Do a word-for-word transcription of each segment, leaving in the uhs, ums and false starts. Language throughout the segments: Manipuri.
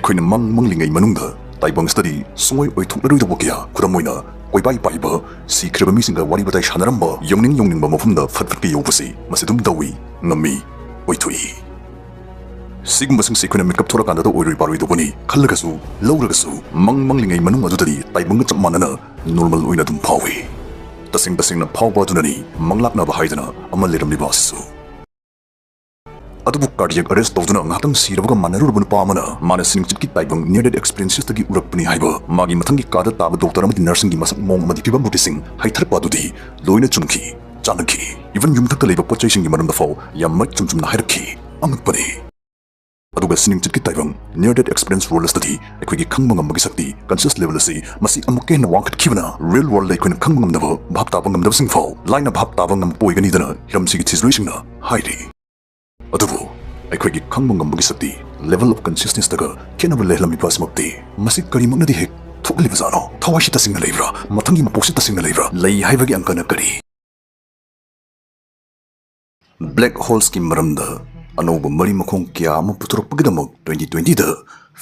ꯑꯩꯈꯣꯏꯅ ꯃꯪ ꯃꯪꯂꯤꯉꯩ ꯃꯅꯨꯡꯗ ꯇꯥꯏꯕꯪꯁꯤꯗꯗꯤ ꯁꯨꯡꯑꯣꯏ ꯑꯣꯏꯊꯣꯛꯂꯔꯣꯏꯗꯕ ꯀꯌꯥ, ꯈꯨꯗꯝ ꯑꯣꯏꯅ ꯀꯣꯏꯄꯥꯏ ꯄꯥꯏꯕ, ꯁꯤꯈ꯭ꯔꯕ ꯃꯤꯁꯤꯡꯒ ꯋꯥꯔꯤ ꯋꯥꯇꯥꯏ ꯁꯥꯟꯅꯔꯝꯕ, ꯌꯧꯅꯤꯡ ꯌꯧꯅꯤꯡꯕ ꯃꯐꯝꯗ ꯐꯠ ꯐꯠꯀ ꯌꯧꯕꯁꯤ, ꯃꯁꯤ ꯑꯗꯨꯝ ꯇꯧꯏ, ꯉꯝꯃꯤ, ꯑꯣꯏꯊꯣꯛꯏ꯫ ꯁꯤꯒꯨꯝꯕꯁꯤꯡꯁꯤ ꯑꯩꯈꯣꯏꯅ ꯃꯤꯀꯞ ꯊꯣꯔꯀꯥꯟꯗꯗ ꯑꯣꯏꯔꯣꯏ ꯄꯥꯔꯣꯏꯗꯧꯕꯅꯤ ꯈꯜꯂꯒꯁꯨ, ꯂꯧꯔꯒꯁꯨ, ꯃꯪ ꯃꯪꯂꯤꯉꯩ ꯃꯅꯨꯡ ꯑꯗꯨꯗꯗꯤ ꯇꯥꯏꯕꯪꯒ ꯆꯞ ꯃꯥꯟꯅꯅ ꯅꯣꯔꯃꯦꯜ ꯑꯣꯏꯅ ꯑꯗꯨꯝ ꯐꯥꯎꯏ꯫ ꯇꯁꯦꯡ ꯇꯁꯦꯡꯅ ꯐꯥꯎꯕ ꯑꯗꯨꯅꯅꯤ ꯃꯪꯂꯥꯛꯅꯕ ꯍꯥꯏꯗꯅ ꯑꯃ ꯂꯩꯔꯝꯂꯤꯕ ꯑꯁꯤꯁꯨ꯫ ꯑꯗꯨꯕꯨ ꯀꯥꯔꯗꯤꯌꯦꯛ ꯑꯔꯦꯁ ꯇꯧꯗꯨꯅ ꯉꯥꯏꯍꯥꯛꯇꯪ ꯁꯤꯔꯕꯒ ꯃꯥꯟꯅꯔꯨꯔꯕ ꯅꯨꯄꯥ ꯑꯃꯅ ꯃꯥꯅ ꯁꯤꯅꯤꯡꯆꯤꯠꯀꯤ ꯇꯥꯏꯕꯪ near death experiences ꯇꯒꯤ ꯎꯔꯛꯄꯅꯤ ꯍꯥꯏꯕ, ꯃꯥꯒꯤ ꯃꯊꯪꯒꯤ ꯀꯥꯗ ꯇꯥꯕ ꯗꯣꯛꯇꯔ ꯑꯃꯗꯤ ꯅꯔꯁꯁꯤꯡꯒꯤ ꯃꯁꯛ ꯃꯑꯣꯡ ꯑꯃꯗꯤ ꯐꯤꯕꯝ ꯔꯨꯇꯤꯁꯤꯡ ꯍꯩꯊꯔꯛꯄ ꯑꯗꯨꯗꯤ ꯂꯣꯏꯅ ꯆꯨꯝꯈꯤ, ꯆꯥꯟꯅꯈꯤ꯫ ꯏꯚꯟ ꯌꯨꯝꯊꯛꯇ ꯂꯩꯕ ꯄꯣꯠ ꯆꯩꯁꯤꯡꯒꯤ ꯃꯔꯝꯗ ꯐꯥꯎ ꯌꯥꯝ ꯃꯩ ꯆꯨꯝ ꯆꯨꯝꯅ ꯍꯥꯏꯔꯛꯈꯤ꯫ ꯑꯉꯛꯄꯅꯤ꯫ ꯑꯗꯨꯒ ꯁꯤꯅꯤꯡꯆꯤꯠꯀꯤ ꯇꯥꯏꯕꯪ near death experience world ꯑꯁꯤꯗꯤ ꯑꯩꯈꯣꯏꯒꯤ ꯈꯪꯕ ꯉꯝꯕꯒꯤ ꯁꯛꯇꯤ, conscious level ꯑꯁꯤ, ꯃꯁꯤ ꯑꯃꯨꯛꯀ ꯍꯦꯟꯅ ꯋꯥꯡꯈꯠꯈꯤꯕꯅ real world ꯗ ꯑꯩꯈꯣꯏꯅ ꯈꯪꯕ ꯉꯝꯗꯕ, ꯚꯥꯞ ꯇꯥꯕ ꯉꯝꯗꯕꯁꯤꯡ ꯐꯥꯎ ꯂꯥꯏꯅ ꯚꯥꯞ ꯇꯥꯕ ꯉꯝꯕ ꯑꯣꯏꯒꯅꯤꯗꯅ ꯍꯤꯔꯝꯁꯤꯒꯤ ꯊꯤꯖꯤꯜꯂꯨꯏꯁꯤꯡꯅ ꯍꯥꯏꯔꯤ꯫ ꯑꯗꯨꯕꯨ ꯑꯩꯈꯣꯏꯒꯤ ꯈꯪꯕ ꯉꯝꯕꯒꯤ ꯁꯛꯇꯤ, level of consciousness ꯇꯒ ꯈꯦꯠꯅꯕ ꯂꯩꯍꯜꯂꯝꯃꯤꯕ ꯑꯁꯤꯃꯛꯇꯤ, ꯃꯁꯤ ꯀꯔꯤꯃꯛꯅꯗꯤ ꯍꯦꯛ ꯊꯣꯛꯍꯜꯂꯤꯕꯖꯥꯠꯅꯣ? ꯊꯋꯥꯏꯁꯤ ꯇꯁꯦꯡꯅ ꯂꯩꯕ꯭ꯔꯥ? ꯃꯊꯪꯒꯤ ꯃꯄꯣꯛꯁꯤ ꯇꯁꯦꯡꯅ ꯂꯩꯕ꯭ꯔꯥ? ꯂꯩ ꯍꯥꯏꯕꯒꯤ ꯑꯪꯀꯅ ꯀꯔꯤ? ꯕ꯭ꯂꯦꯛ ꯍꯣꯜꯁꯀꯤ ꯃꯔꯝꯗ ꯑꯅꯧꯕ ꯃꯔꯤ ꯃꯈꯣꯡ ꯀꯌꯥ ꯑꯃ ꯄꯨꯊꯣꯔꯛꯄꯒꯤꯗꯃꯛ twenty twenty ꯗ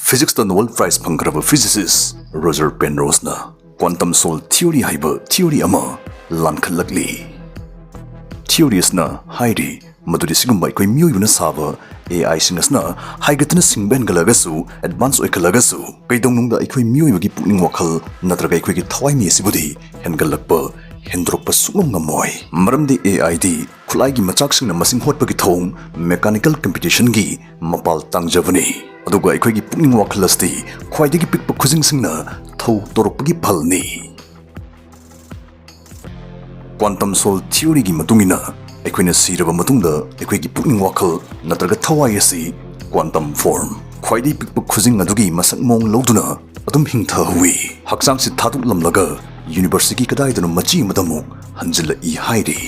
physics ꯇ Nobel Prize ꯐꯪꯈ꯭ꯔꯕ physicist Roger Penrose ꯅ quantum soul theory ꯍꯥꯏꯕ theory ꯑꯃ ꯂꯥꯟꯈꯠꯂꯛꯂꯤ꯫ Theorist ꯅ ꯍꯥꯏꯔꯤ ꯃꯗꯨꯗꯤ ꯁꯤꯒꯨꯝꯕ ꯑꯩꯈꯣꯏ ꯃꯤꯑꯣꯏꯕꯅ ꯁꯥꯕ A I ꯁꯤꯡ ꯑꯁꯤꯅ ꯍꯥꯏꯒꯠꯇꯅ ꯁꯤꯡꯕ ꯍꯦꯟꯒꯠꯂꯒꯁꯨ, advance ꯑꯣꯏꯈꯠꯂꯒꯁꯨ, ꯀꯩꯗꯧꯅꯨꯡꯗ ꯑꯩꯈꯣꯏ ꯃꯤꯑꯣꯏꯕꯒꯤ ꯄꯨꯛꯅꯤꯡ ꯋꯥꯈꯜ ꯅꯠꯇ꯭ꯔꯒ ꯑꯩꯈꯣꯏꯒꯤ ꯊꯋꯥꯏꯃꯤ ꯑꯁꯤꯕꯨꯗꯤ ꯍꯦꯟꯒꯠꯂꯛꯄ, ꯍꯦꯟꯗꯣꯔꯛꯄ ꯁꯨꯡꯉꯝ ꯉꯝꯃꯣꯏ꯫ ꯃꯔꯝꯗꯤ A I ꯗꯤ ꯈꯨꯠꯂꯥꯏꯒꯤ ꯃꯆꯥꯛꯁꯤꯡꯅ ꯃꯁꯤꯡ ꯍꯣꯠꯄꯒꯤ ꯊꯧꯑꯣꯡ, mechanical computation ꯒꯤ ꯃꯄꯥꯜ ꯇꯥꯡꯖꯕꯅꯤ꯫ ꯑꯗꯨꯒ ꯑꯩꯈꯣꯏꯒꯤ ꯄꯨꯛꯅꯤꯡ ꯋꯥꯈꯜ ꯑꯁꯤꯗꯤ ꯈ꯭ꯋꯥꯏꯗꯒꯤ ꯄꯤꯛꯄ ꯈꯨꯖꯤꯡꯁꯤꯡꯅ ꯊꯧ ꯇꯧꯔꯛꯄꯒꯤ ꯐꯜꯅꯤ꯫ Quantum soul theory ꯒꯤ ꯃꯇꯨꯡ ꯏꯟꯅ, ꯑꯩꯈꯣꯏꯅ ꯁꯤꯔꯕ ꯃꯇꯨꯡꯗ ꯑꯩꯈꯣꯏꯒꯤ ꯄꯨꯛꯅꯤꯡ ꯋꯥꯈꯜ ꯅꯠꯇ꯭ꯔꯒ ꯊꯋꯥꯏ ꯑꯁꯤ quantum form, ꯈ꯭ꯋꯥꯏꯗꯒꯤ ꯄꯤꯛꯄ ꯈꯨꯖꯤꯡ ꯑꯗꯨꯒꯤ ꯃꯁꯛ ꯃꯑꯣꯡ ꯂꯧꯗꯨꯅ ꯑꯗꯨꯝ ꯍꯤꯡꯊꯍꯧꯏ꯫ ꯍꯛꯆꯥꯡꯁꯤ ꯊꯥꯗꯣꯛꯂꯝꯂꯒ universe ꯀꯤ ꯀꯗꯥꯏꯗꯅꯣ ꯃꯆꯤ ꯑꯃꯗ ꯑꯃꯨꯛ ꯍꯟꯖꯤꯜꯂꯛꯏ ꯍꯥꯏꯔꯤ꯫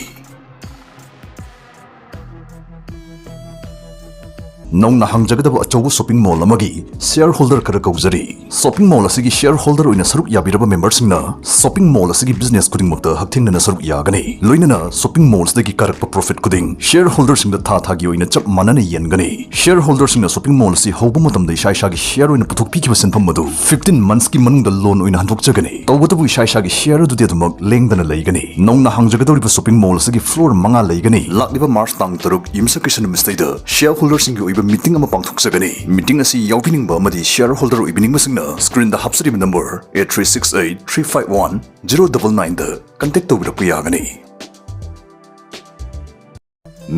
ꯅꯧꯅ ꯍꯥꯡꯖꯒꯗꯕ ꯑꯆꯧꯕ shopping mall ꯑꯃꯒꯤ shareholder ꯈꯔ ꯀꯧꯖꯔꯤ꯫ Shopping mall ꯑꯁꯤꯒꯤ shareholder ꯑꯣꯏꯅ ꯁꯔꯨꯛ ꯌꯥꯕꯤꯔꯕ memberꯁꯤꯡꯅ shopping mall ꯑꯁꯤꯒꯤ business ꯈꯨꯗꯤꯡꯃꯛꯇ ꯍꯛꯊꯦꯡꯅꯅ ꯁꯔꯨꯛ ꯌꯥꯒꯅꯤ꯫ ꯂꯣꯏꯅꯅ shopping mall ꯑꯁꯤꯗꯒꯤ ꯀꯥꯔꯛꯄ profit ꯈꯨꯗꯤꯡ shareholderꯁꯤꯡꯗ ꯊꯥ ꯊꯥꯒꯤ ꯑꯣꯏꯅ ꯆꯞ ꯃꯥꯟꯅꯅ ꯌꯦꯟꯒꯅꯤ꯫ Shareholderꯁꯤꯡꯅ shopping mall ꯑꯁꯤ ꯍꯧꯕ ꯃꯇꯝꯗ ꯏꯁꯥ ꯏꯁꯥꯒꯤ share ꯑꯣꯏꯅ ꯄꯨꯊꯣꯛꯄꯤꯈꯤꯕ ꯁꯦꯟꯐꯝ ꯑꯗꯨ fifteen monthsꯀꯤ ꯃꯅꯨꯡꯗ loan ꯑꯣꯏꯅ ꯍꯟꯗꯣꯛꯆꯒꯅꯤ꯫ ꯇꯧꯕꯇꯕꯨ ꯏꯁꯥ ꯏꯁꯥꯒꯤ share ꯑꯗꯨꯗꯤ ꯑꯗꯨꯃꯛ ꯂꯦꯡꯗꯅ ꯂꯩꯒꯅꯤ꯫ ꯅꯧꯅ ꯍꯥꯡꯖꯒꯗꯧꯔꯤꯕ shopping mall ꯑꯁꯤꯒꯤ floor ꯃꯉꯥ ꯂꯩꯒꯅꯤ꯫ ꯂꯥꯛꯂꯤꯕ March ꯇꯥꯡ ꯇꯔꯨꯛ ꯌꯨꯝꯁꯀꯩꯁ ꯅꯨꯃꯤꯠꯁꯤꯗꯩꯗ shareholderꯁꯤꯡꯒꯤ ꯑꯣꯏꯕ meeting ꯑꯃ ꯄꯥꯡꯊꯣꯛꯆꯒꯅꯤ꯫ Meeting ꯑꯁꯤ ꯌꯥꯎꯕꯤꯅꯤꯡꯕ ꯑꯃꯗꯤ shareholder ꯑꯣꯏꯕꯤꯅꯤꯡꯕꯁꯤꯡꯅ screenꯗ ꯍꯥꯞꯆꯔꯤꯕ number eight three six eight three five one zero double nineꯗ contact ꯇꯧꯕꯤꯔꯛꯄ ꯌꯥꯒꯅꯤ꯫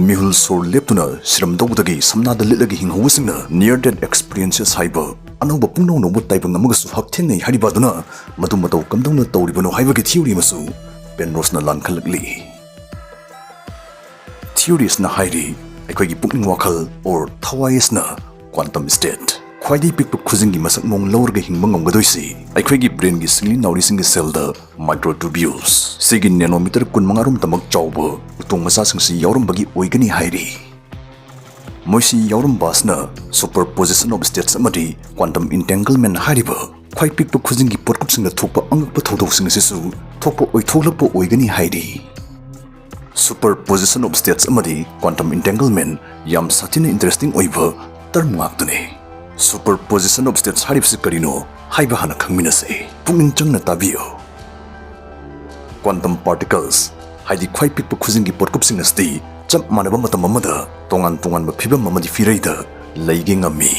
ꯃꯤꯍꯨꯜ ꯁꯣꯔ ꯂꯦꯞꯇꯨꯅ ꯁꯤꯔꯝꯗꯧꯕꯗꯒꯤ ꯁꯝꯅꯥꯗ ꯂꯤꯠꯂꯒ ꯍꯤꯡꯍꯧꯕꯁꯤꯡꯅ near death experiences ꯍꯥꯏꯕ ꯑꯅꯧꯕ ꯄꯨꯡꯅꯧ ꯅꯧꯕ ꯇꯥꯏꯕꯪ ꯑꯃꯒꯁꯨ ꯍꯛꯊꯦꯡꯅꯩ ꯍꯥꯏꯔꯤꯕ ꯑꯗꯨꯅ ꯃꯗꯨ ꯃꯇꯧ ꯀꯝꯗꯧꯅ ꯇꯧꯔꯤꯕꯅꯣ ꯍꯥꯏꯕꯒꯤ theory ꯑꯃꯁꯨ ꯄꯦꯟꯔꯣꯁꯅ ꯂꯥꯟꯈꯠꯂꯛꯂꯤ꯫ Theoriesꯅ ꯍꯥꯏꯔꯤ, ꯑꯩꯈꯣꯏꯒꯤ ꯄꯨꯛꯅꯤꯡ ꯋꯥꯈꯜ or ꯊꯋꯥꯏ ꯑꯁꯤꯅ quantum state, ꯈ꯭ꯋꯥꯏꯗꯒꯤ ꯄꯤꯛꯄ ꯈꯨꯖꯤꯡꯒꯤ ꯃꯁꯛ ꯃꯑꯣꯡ ꯂꯧꯔꯒ ꯍꯤꯡꯕ ꯉꯝꯒꯗꯣꯏꯁꯤ ꯑꯩꯈꯣꯏꯒꯤ brainꯒꯤ ꯁꯤꯡꯂꯤ ꯅꯥꯎꯔꯤꯁꯤꯡꯒꯤ cellꯗ microtubules, ꯁꯤꯒꯤ nanometer ꯀꯨꯟꯃꯉꯥ ꯔꯣꯝꯇꯃꯛ ꯆꯥꯎꯕ ꯎꯇꯣꯡ ꯃꯆꯥꯁꯤꯡꯁꯤ ꯌꯥꯎꯔꯝꯕꯒꯤ ꯑꯣꯏꯒꯅꯤ ꯍꯥꯏꯔꯤ꯫ ꯃꯣꯏꯁꯤ ꯌꯥꯎꯔꯝꯕ ꯑꯁꯤꯅ superposition of states ꯑꯃꯗꯤ quantum entanglement ꯍꯥꯏꯔꯤꯕ ꯈ꯭ꯋꯥꯏ ꯄꯤꯛꯄ ꯈꯨꯖꯤꯡꯒꯤ ꯄꯣꯠꯀꯨꯞꯁꯤꯡꯗ ꯊꯣꯛꯄ ꯑꯉꯛꯄ ꯊꯧꯗꯣꯛꯁꯤꯡ ꯑꯁꯤꯁꯨ ꯊꯣꯛꯄ ꯑꯣꯏꯊꯣꯛꯂꯛꯄ ꯑꯣꯏꯒꯅꯤ ꯍꯥꯏꯔꯤ꯫ Superposition of states ꯑꯃꯗꯤ quantum entanglement ꯌꯥꯝ ꯁꯥꯊꯤꯅ interesting ꯑꯣꯏꯕ term ꯉꯥꯛꯇꯅꯤ꯫ Superposition of states ꯍꯥꯏꯔꯤꯕꯁꯤ ꯀꯔꯤꯅꯣ ꯍꯥꯏꯕ ꯍꯥꯟꯅ ꯈꯪꯃꯤꯟꯅꯁꯤ꯫ ꯄꯨꯛꯅꯤꯡ ꯆꯪꯅ ꯇꯥꯕꯤꯌꯨ꯫ Quantum particles, ꯍꯥꯏꯗꯤ ꯈ꯭ꯋꯥꯏ ꯄꯤꯛꯄ ꯈꯨꯖꯤꯡꯒꯤ ꯄꯣꯠꯀꯨꯞꯁꯤꯡ ꯑꯁꯤꯗꯤ ꯆꯞ ꯃꯥꯟꯅꯕ ꯃꯇꯝ ꯑꯃꯗ ꯇꯣꯉꯥꯟ ꯇꯣꯉꯥꯟꯕ ꯐꯤꯕꯝ ꯑꯃꯗꯤ ꯐꯤꯔꯩꯗ ꯂꯩꯒꯦ ꯉꯝꯃꯤ꯫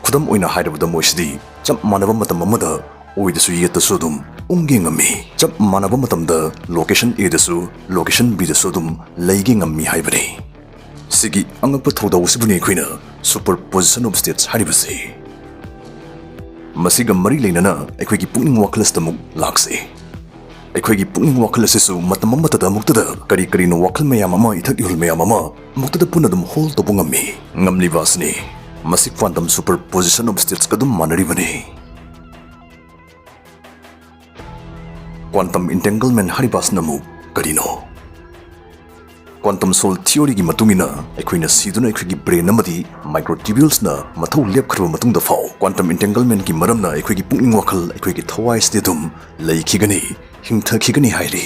ꯈꯨꯗꯝ ꯑꯣꯏꯅ ꯍꯥꯏꯔꯕꯗ, ꯃꯣꯏꯁꯤꯗꯤ ꯆꯞ ꯃꯥꯟꯅꯕ ꯃꯇꯝ ꯑꯃꯗ ꯑꯣꯏꯗꯁꯨ ꯌꯦꯠꯇꯁꯨ ꯑꯗꯨꯝ ꯎꯪꯒꯦ ꯉꯝꯃꯤ꯫ ꯆꯞ ꯃꯥꯟꯅꯕ ꯃꯇꯝꯗ location Aꯗꯁꯨ location Bꯗꯁꯨ ꯑꯗꯨꯝ ꯂꯩꯒꯦ ꯉꯝꯃꯤ ꯍꯥꯏꯕꯅꯤ꯫ ꯁꯤꯒꯤ ꯑꯉꯛꯄ ꯊꯧꯗꯥꯎ ꯑꯁꯤꯕꯨꯅꯤ ꯑꯩꯈꯣꯏꯅ superposition of states ꯍꯥꯏꯔꯤꯕꯁꯤ꯫ ꯃꯁꯤꯒ ꯃꯔꯤ ꯂꯩꯅꯅ ꯑꯩꯈꯣꯏꯒꯤ ꯄꯨꯛꯅꯤꯡ ꯋꯥꯈꯜ ꯑꯁꯤꯗ ꯑꯃꯨꯛ ꯂꯥꯛꯁꯤ꯫ ꯑꯩꯈꯣꯏꯒꯤ ꯄꯨꯛꯅꯤꯡ ꯋꯥꯈꯜ ꯑꯁꯤꯁꯨ ꯃꯇꯝ ꯑꯃꯠꯇꯗ ꯑꯃꯨꯛꯇꯗ ꯀꯔꯤ ꯀꯔꯤꯅꯣ ꯋꯥꯈꯜ ꯃꯌꯥꯝ ꯑꯃ, ꯏꯊꯛ ꯏꯍꯨꯜ ꯃꯌꯥꯝ ꯑꯃ ꯑꯃꯨꯛꯇꯗ ꯄꯨꯟꯅ ꯑꯗꯨꯝ hold ꯇꯧꯕ ꯉꯝꯃꯤ꯫ ꯉꯝꯂꯤꯕ ꯑꯁꯤꯅꯤ꯫ ꯃꯁꯤ quantum superposition of statesꯀ ꯑꯗꯨꯝ ꯃꯥꯟꯅꯔꯤꯕꯅꯤ꯫ Quantum entanglement ꯍꯥꯏꯔꯤꯕ ꯑꯁꯤꯅ ꯑꯃꯨꯛ ꯀꯔꯤꯅꯣ? Quantum Soul Theoryꯒꯤ ꯃꯇꯨꯡ ꯏꯟꯅ, ꯑꯩꯈꯣꯏꯅ ꯁꯤꯗꯨꯅ ꯑꯩꯈꯣꯏꯒꯤ brain ꯑꯃꯗꯤ microtubules ꯅ ꯃꯊꯧ ꯂꯦꯞꯈ꯭ꯔꯕ ꯃꯇꯨꯡꯗ ꯐꯥꯎ quantum entanglement ꯀꯤ ꯃꯔꯝꯅ ꯑꯩꯈꯣꯏꯒꯤ ꯄꯨꯛꯅꯤꯡ ꯋꯥꯈꯜ, ꯑꯩꯈꯣꯏꯒꯤ ꯊꯋꯥꯏ ꯑꯁꯤꯗꯤ ꯑꯗꯨꯝ ꯂꯩꯈꯤꯒꯅꯤ, ꯍꯤꯡꯊꯈꯤꯒꯅꯤ ꯍꯥꯏꯔꯤ꯫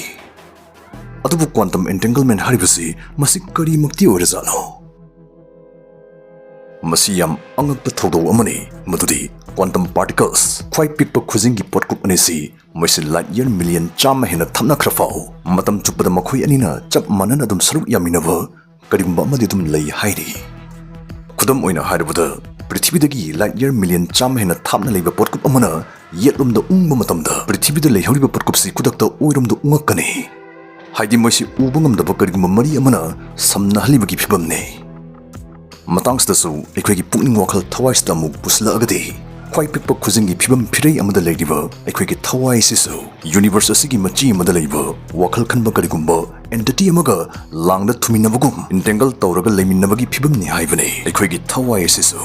ꯑꯗꯨꯕꯨ quantum entanglement ꯍꯥꯏꯔꯤꯕꯁꯤ ꯃꯁꯤ ꯀꯔꯤꯃꯛꯇꯤ ꯑꯣꯏꯔꯖꯥꯠꯅꯣ? ꯃꯁꯤ ꯌꯥꯝ ꯑꯉꯛꯄ ꯊꯧꯗꯧ ꯑꯃꯅꯤ, ꯃꯗꯨꯗꯤ quantum particles, ꯈ꯭ꯋꯥꯏ ꯄꯤꯛꯄ ꯈꯨꯖꯤꯡꯒꯤ ꯄꯣꯠꯀꯨꯞ ꯑꯅꯤꯁꯤ, ꯃꯣꯏꯁꯤ light year million ꯆꯥꯝꯃ ꯍꯦꯟꯅ ꯊꯥꯞꯅꯈ꯭ꯔ ꯐꯥꯎ, ꯃꯇꯝ ꯆꯨꯞꯄꯗ ꯃꯈꯣꯏ ꯑꯅꯤꯅ ꯆꯞ ꯃꯥꯟꯅꯅ ꯑꯗꯨꯝ ꯁꯔꯨꯛ ꯌꯥꯃꯤꯟꯅꯕ ꯀꯔꯤꯒꯨꯝꯕ ꯑꯃꯗꯤ ꯑꯗꯨꯝ ꯂꯩ ꯍꯥꯏꯔꯤ꯫ ꯈꯨꯗꯝ ꯑꯣꯏꯅ ꯍꯥꯏꯔꯕꯗ, ꯄ꯭ꯔꯤꯊꯤꯕꯤꯗꯒꯤ light year million ꯆꯥꯝꯃ ꯍꯦꯟꯅ ꯊꯥꯞꯅ ꯂꯩꯕ ꯄꯣꯠꯀꯨꯞ ꯑꯃꯅ ꯌꯦꯠꯂꯣꯝꯗ ꯎꯪꯕ ꯃꯇꯝꯗ, ꯄ꯭ꯔꯤꯊꯤꯕꯤꯗ ꯂꯩꯍꯧꯔꯤꯕ ꯄꯣꯠꯀꯨꯞꯁꯤ ꯈꯨꯗꯛꯇ ꯑꯣꯏꯔꯣꯝꯗ ꯎꯪꯉꯛꯀꯅꯤ꯫ ꯍꯥꯏꯗꯤ, ꯃꯣꯏꯁꯤ ꯎꯕ ꯉꯝꯗꯕ ꯀꯔꯤꯒꯨꯝꯕ ꯃꯔꯤ ꯑꯃꯅ ꯁꯝꯅꯍꯜꯂꯤꯕꯒꯤ ꯐꯤꯕꯝꯅꯤ꯫ ꯃꯇꯥꯡꯁꯤꯗꯁꯨ ꯑꯩꯈꯣꯏꯒꯤ ꯄꯨꯛꯅꯤꯡ ꯋꯥꯈꯜ ꯊꯋꯥꯏꯁꯤꯗ ꯑꯃꯨꯛ ꯄꯨꯁꯤꯜꯂꯛꯑꯒꯗꯤ, ꯈ꯭ꯋꯥꯏ ꯄꯤꯛꯄ ꯈꯨꯖꯤꯡꯒꯤ ꯐꯤꯕꯝ ꯐꯤꯔꯩ ꯑꯃꯗ ꯂꯩꯔꯤꯕ ꯑꯩꯈꯣꯏꯒꯤ ꯊꯋꯥꯏ ꯑꯁꯤꯁꯨ universe ꯑꯁꯤꯒꯤ ꯃꯆꯤ ꯑꯃꯗ ꯂꯩꯕ ꯋꯥꯈꯜ ꯈꯟꯕ ꯀꯔꯤꯒꯨꯝꯕ entity ꯑꯃꯒ ꯂꯥꯡꯗ ꯊꯨꯃꯤꯟꯅꯕꯒꯨꯝ entangle ꯇꯧꯔꯒ ꯂꯩꯃꯤꯟꯅꯕꯒꯤ ꯐꯤꯕꯝꯅꯤ ꯍꯥꯏꯕꯅꯤ ꯑꯩꯈꯣꯏꯒꯤ ꯊꯋꯥꯏ ꯑꯁꯤꯁꯨ꯫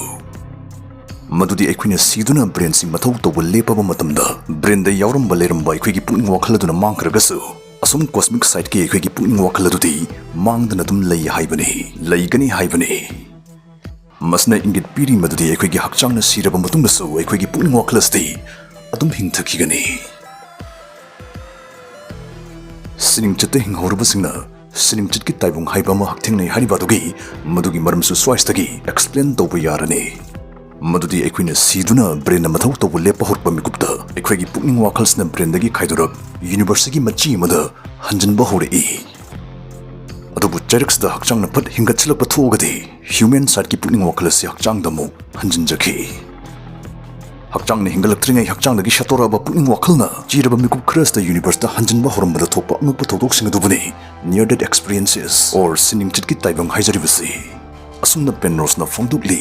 ꯃꯗꯨꯗꯤ ꯑꯩꯈꯣꯏꯅ ꯁꯤꯗꯨꯅ brain ꯁꯤ ꯃꯊꯧ ꯇꯧꯕ ꯂꯦꯞꯄꯕ ꯃꯇꯝꯗ, brain ꯗ ꯌꯥꯎꯔꯝꯕ ꯂꯩꯔꯝꯕ ꯑꯩꯈꯣꯏꯒꯤ ꯄꯨꯛꯅꯤꯡ ꯋꯥꯈꯜ ꯑꯗꯨꯅ ꯃꯥꯡꯈ꯭ꯔꯒꯁꯨ, ꯑꯁꯨꯝ cosmic side ꯀꯤ ꯑꯩꯈꯣꯏꯒꯤ ꯄꯨꯛꯅꯤꯡ ꯋꯥꯈꯜ ꯑꯗꯨꯗꯤ ꯃꯥꯡꯗꯅ ꯑꯗꯨꯝ ꯂꯩ ꯍꯥꯏꯕꯅꯤ, ꯂꯩꯒꯅꯤ ꯍꯥꯏꯕꯅꯤ꯫ ꯃꯁꯤꯅ ꯏꯪꯒꯤꯠ ꯄꯤꯔꯤ ꯃꯗꯨꯗꯤ ꯑꯩꯈꯣꯏꯒꯤ ꯍꯛꯆꯥꯡꯅ ꯁꯤꯔꯕ ꯃꯇꯨꯡꯗꯁꯨ ꯑꯩꯈꯣꯏꯒꯤ ꯄꯨꯛꯅꯤꯡ ꯋꯥꯈꯜ ꯑꯁꯤꯗꯤ ꯑꯗꯨꯝ ꯍꯤꯡꯊꯈꯤꯒꯅꯤ꯫ ꯁꯤꯅꯤꯡꯆꯠꯇ ꯍꯤꯡꯍꯧꯔꯕꯁꯤꯡꯅ ꯁꯤꯅꯤꯡꯆꯠꯀꯤ ꯇꯥꯏꯕꯪ ꯍꯥꯏꯕ ꯑꯃ ꯍꯛꯊꯦꯡꯅꯩ ꯍꯥꯏꯔꯤꯕ ꯑꯗꯨꯒꯤ, ꯃꯗꯨꯒꯤ ꯃꯔꯝꯁꯨ ꯁ꯭ꯋꯥꯏꯁꯤꯗꯒꯤ explain ꯇꯧꯕ ꯌꯥꯔꯅꯤ꯫ ꯃꯗꯨꯗꯤ ꯑꯩꯈꯣꯏꯅ ꯁꯤꯗꯨꯅ brain ꯅ ꯃꯊꯧ ꯇꯧꯕ ꯂꯦꯞꯄ ꯍꯧꯔꯛꯄ ꯃꯤꯀꯨꯞꯇ ꯑꯩꯈꯣꯏꯒꯤ ꯄꯨꯛꯅꯤꯡ ꯋꯥꯈꯜꯁꯤꯅ brain ꯗꯒꯤ ꯈꯥꯏꯗꯣꯔꯛ universe ꯁꯤꯒꯤ ꯃꯆꯤ ꯑꯃꯗ ꯍꯟꯖꯤꯟꯕ ꯍꯧꯔꯛꯏ꯫ ꯑꯗꯨꯕꯨ ꯆꯩꯔꯛꯁꯤꯗ ꯍꯛꯆꯥꯡꯅ ꯐꯠ ꯍꯤꯡꯒꯠꯆꯤꯜꯂꯛꯄ ꯊꯣꯛꯑꯒꯗꯤ human side ꯀꯤ ꯄꯨꯛꯅꯤꯡ ꯋꯥꯈꯜ ꯑꯁꯤ ꯍꯛꯆꯥꯡꯗ ꯑꯃꯨꯛ ꯍꯟꯖꯤꯟꯖꯈꯤ꯫ ꯍꯛꯆꯥꯡꯅ ꯍꯤꯡꯒꯠꯂꯛꯇ꯭ꯔꯤꯉꯩ ꯍꯛꯆꯥꯡꯗꯒꯤ ꯁꯠꯇꯣꯔꯛꯑꯕ ꯄꯨꯛꯅꯤꯡ ꯋꯥꯈꯜꯅ ꯆꯤꯔꯕ ꯃꯤꯀꯨꯞ ꯈꯔꯁꯤꯗ universe ꯇ ꯍꯟꯖꯤꯟꯕ ꯍꯧꯔꯝꯕꯗ ꯊꯣꯛꯄ ꯑꯉꯛꯄ ꯊꯧꯗꯣꯛꯁꯤꯡ ꯑꯗꯨꯕꯨꯅꯤ near death experiences or ꯁꯤꯅꯤꯡꯆꯠꯀꯤ ꯇꯥꯏꯕꯪ ꯍꯥꯏꯖꯔꯤꯕꯁꯤ꯫ ꯑꯁꯨꯝꯅ Penrose ꯅ ꯐꯣꯡꯗꯣꯛꯂꯤ꯫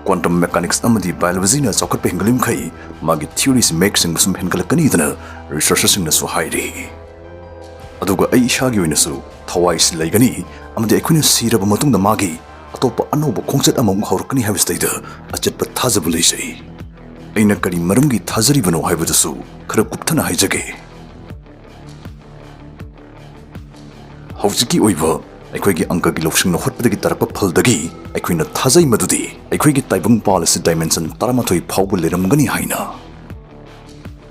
Quantum mechanics ꯑꯃꯗꯤ biology ꯅ ꯆꯥꯎꯈꯠꯄ ꯍꯦꯟꯒꯠꯂꯤꯕ ꯃꯈꯩ ꯃꯥꯒꯤ theory ꯁꯤ ꯃꯌꯦꯛ ꯁꯦꯡꯕ ꯁꯨꯝ ꯍꯦꯟꯒꯠꯂꯛꯀꯅꯤꯗꯅ researcher ꯁꯤꯡꯅꯁꯨ ꯍꯥꯏꯔꯤ꯫ ꯑꯗꯨꯒ ꯑꯩ ꯏꯁꯥꯒꯤ ꯑꯣꯏꯅꯁꯨ ꯊꯋꯥꯏꯁꯤ ꯂꯩꯒꯅꯤ ꯑꯃꯗꯤ ꯑꯩꯈꯣꯏꯅ ꯁꯤꯔꯕ ꯃꯇꯨꯡꯗ ꯃꯥꯒꯤ ꯑꯇꯣꯞꯄ ꯑꯅꯧꯕ ꯈꯣꯡꯆꯠ ꯑꯃꯃꯨꯛ ꯍꯧꯔꯛꯀꯅꯤ ꯍꯥꯏꯕꯁꯤꯗꯩꯗ ꯑꯆꯦꯠꯄ ꯊꯥꯖꯕ ꯂꯩꯖꯩ꯫ ꯑꯩꯅ ꯀꯔꯤ ꯃꯔꯝꯒꯤ ꯊꯥꯖꯔꯤꯕꯅꯣ ꯍꯥꯏꯕꯗꯨꯁꯨ ꯈꯔ ꯀꯨꯞꯊꯅ ꯍꯥꯏꯖꯒꯦ꯫ ꯍꯧꯖꯤꯛꯀꯤ ꯑꯣꯏꯕ ꯑꯩꯈꯣꯏꯒꯤ ꯑꯪꯀꯒꯤ ꯂꯧꯁꯤꯡꯅ ꯍꯣꯠꯄꯗꯒꯤ ꯇꯥꯔꯛꯄ ꯐꯜꯗꯒꯤ ꯑꯩꯈꯣꯏꯅ ꯊꯥꯖꯩ ꯃꯗꯨꯗꯤ ꯑꯩꯈꯣꯏꯒꯤ ꯇꯥꯏꯕꯪ ꯄꯥꯜ ꯑꯁꯤ dimension ꯇꯔꯥꯃꯥꯊꯣꯏ ꯐꯥꯎꯕ ꯂꯩꯔꯝꯒꯅꯤ ꯍꯥꯏꯅ꯫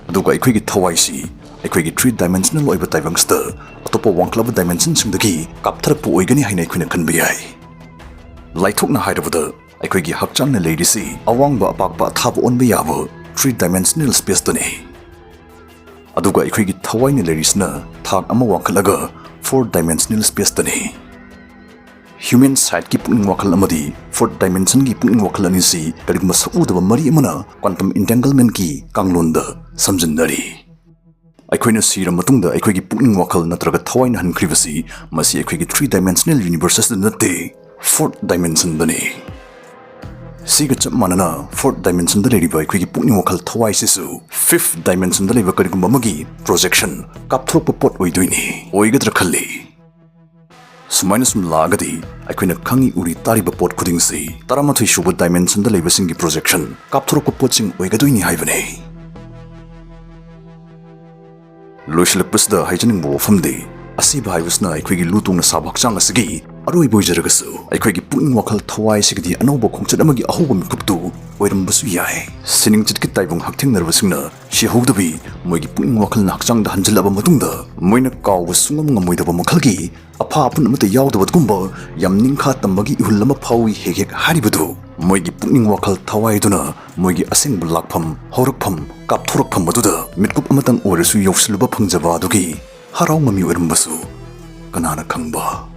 ꯑꯗꯨꯒ ꯑꯩꯈꯣꯏꯒꯤ ꯊꯋꯥꯏꯁꯤ ꯑꯩꯈꯣꯏꯒꯤ three dimensional ꯑꯣꯏꯕ ꯇꯥꯏꯕꯪꯁꯤꯗ ꯑꯇꯣꯞꯄ ꯋꯥꯡꯈꯠꯂꯕ dimensionꯁꯤꯡꯗꯒꯤ ꯀꯥꯞꯊꯔꯛꯄ ꯑꯣꯏꯒꯅꯤ ꯍꯥꯏꯅ ꯑꯩꯈꯣꯏꯅ ꯈꯟꯕ ꯌꯥꯏ꯫ ꯂꯥꯏꯊꯣꯛꯅ ꯍꯥꯏꯔꯕꯗ, ꯑꯩꯈꯣꯏꯒꯤ ꯍꯛꯆꯥꯡꯅ ꯂꯩꯔꯤꯁꯤ ꯑꯋꯥꯡꯕ, ꯑꯄꯥꯛꯄ, ꯑꯊꯥꯕ ꯑꯣꯟꯕ ꯌꯥꯕ three dimensional spaceꯇꯅꯤ꯫ ꯑꯗꯨꯒ ꯑꯩꯈꯣꯏꯒꯤ ꯊꯋꯥꯏꯅ ꯂꯩꯔꯤꯁꯤꯅ ꯊꯥꯛ ꯑꯃ ꯋꯥꯡꯈꯠꯂꯒ four dimensional spaceꯇꯅꯤ꯫ Human sideꯀꯤ ꯄꯨꯛꯅꯤꯡ ꯋꯥꯈꯜ ꯑꯃꯗꯤ fourth dimensionꯒꯤ ꯄꯨꯛꯅꯤꯡ ꯋꯥꯈꯜ ꯑꯅꯤꯁꯤ ꯀꯔꯤꯒꯨꯝꯕ ꯁꯛꯎꯗꯕ ꯃꯔꯤ ꯑꯃꯅ quantum entanglementꯀꯤ ꯀꯥꯡꯂꯣꯟꯗ ꯁꯝꯖꯤꯟꯅꯔꯤ꯫ ꯑꯩꯈꯣꯏꯅ ꯁꯤꯔ ꯃꯇꯨꯡꯗ ꯑꯩꯈꯣꯏꯒꯤ ꯄꯨꯛꯅꯤꯡ ꯋꯥꯈꯜ ꯅꯠꯇ꯭ꯔꯒ ꯊꯋꯥꯏꯅ ꯍꯟꯈ꯭ꯔꯤꯕꯁꯤ, ꯃꯁꯤ ꯑꯩꯈꯣꯏꯒꯤ three dimensional universe ꯑꯁꯤꯗ ꯅꯠꯇꯦ, fourth dimensionꯗꯅꯤ꯫ ꯁꯤꯒ ꯆꯞ ꯃꯥꯟꯅꯅ fourth dimensionꯗ ꯂꯩꯔꯤꯕ ꯑꯩꯈꯣꯏꯒꯤ ꯄꯨꯛꯅꯤꯡ ꯋꯥꯈꯜ ꯊꯋꯥꯏꯁꯤꯁꯨ fifth dimensionꯗ ꯂꯩꯕ ꯀꯔꯤꯒꯨꯝꯕ ꯑꯃꯒꯤ projection, ꯀꯥꯞꯊꯣꯔꯛꯄ ꯄꯣꯠ ꯑꯣꯏꯗꯣꯏꯅꯤ꯫ ꯑꯣꯏꯒꯗ꯭ꯔꯥ ꯈꯜꯂꯤ꯫ ꯁꯨꯃꯥꯏꯅ ꯁꯨꯝ ꯂꯥꯛꯑꯒꯗꯤ ꯑꯩꯈꯣꯏꯅ ꯈꯪꯉꯤ ꯎꯔꯤ ꯇꯥꯔꯤꯕ ꯄꯣꯠ ꯈꯨꯗꯤꯡꯁꯤ ꯇꯔꯥꯃꯥꯊꯣꯏ ꯁꯨꯕ dimensionꯗ ꯂꯩꯕꯁꯤꯡꯒꯤ projection, ꯀꯥꯞꯊꯣꯔꯛꯄ ꯄꯣꯠꯁꯤꯡ ꯑꯣꯏꯒꯗꯣꯏꯅꯤ ꯍꯥꯏꯕꯅꯤ꯫ ꯂꯣꯏꯁꯤꯜꯂꯛꯄꯁꯤꯗ ꯍꯥꯏꯖꯅꯤꯡꯕ ꯋꯥꯐꯝꯗꯤ, ꯑꯁꯤꯕ ꯍꯥꯏꯕꯁꯤꯅ ꯑꯩꯈꯣꯏꯒꯤ ꯂꯨ ꯇꯣꯡꯅ ꯁꯥꯕ ꯍꯛꯆꯥꯡ ꯑꯁꯤꯒꯤ ꯑꯔꯣꯏꯕ ꯑꯣꯏꯖꯔꯒꯁꯨ, ꯑꯩꯈꯣꯏꯒꯤ ꯄꯨꯛꯅꯤꯡ ꯋꯥꯈꯜ ꯊꯋꯥꯏ ꯑꯁꯤꯒꯤꯗꯤ ꯑꯅꯧꯕ ꯈꯣꯡꯆꯠ ꯑꯃꯒꯤ ꯑꯍꯧꯕ ꯃꯤꯀꯨꯞꯇꯨ ꯑꯣꯏꯔꯝꯕꯁꯨ ꯌꯥꯏ꯫ ꯁꯤꯅꯤꯡꯆꯠꯀꯤ ꯇꯥꯏꯕꯪ ꯍꯛꯊꯦꯡꯅꯔꯕꯁꯤꯡꯅ ꯁꯤꯍꯧꯗꯕꯤ ꯃꯣꯏꯒꯤ ꯄꯨꯛꯅꯤꯡ ꯋꯥꯈꯜꯅ ꯍꯛꯆꯥꯡꯗ ꯍꯟꯖꯤꯜꯂꯕ ꯃꯇꯨꯡꯗ, ꯃꯣꯏꯅ ꯀꯥꯎꯕ ꯁꯨꯡꯉꯝ ꯉꯝꯃꯣꯏꯗꯕ ꯃꯈꯜꯒꯤ ꯑꯐꯥ ꯑꯄꯨꯟ ꯑꯃꯠꯇ ꯌꯥꯎꯗꯕꯒꯨꯝꯕ ꯌꯥꯝ ꯅꯤꯡꯈꯥ ꯇꯝꯕꯒꯤ ꯏꯍꯨꯜ ꯑꯃ ꯐꯥꯎꯏ ꯍꯦꯛ ꯍꯦꯛ ꯍꯥꯏꯔꯤꯕꯗꯨ꯫ ꯃꯣꯏꯒꯤ ꯄꯨꯛꯅꯤꯡ ꯋꯥꯈꯜ ꯊꯋꯥꯏꯗꯨꯅ ꯃꯣꯏꯒꯤ ꯑꯁꯦꯡꯕ ꯂꯥꯛꯐꯝ, ꯍꯧꯔꯛꯐꯝ, ꯀꯥꯞꯊꯣꯔꯛꯐꯝ ꯑꯗꯨꯗ ꯃꯤꯠꯀꯨꯞ ꯑꯃꯇꯪ ꯑꯣꯏꯔꯁꯨ ꯌꯧꯁꯤꯜꯂꯨꯕ ꯐꯪꯖꯕ ꯑꯗꯨꯒꯤ ꯍꯔꯥꯎ ꯃꯃꯤ ꯑꯣꯏꯔꯝꯕꯁꯨ ꯀꯅꯥꯅ ꯈꯪꯕ?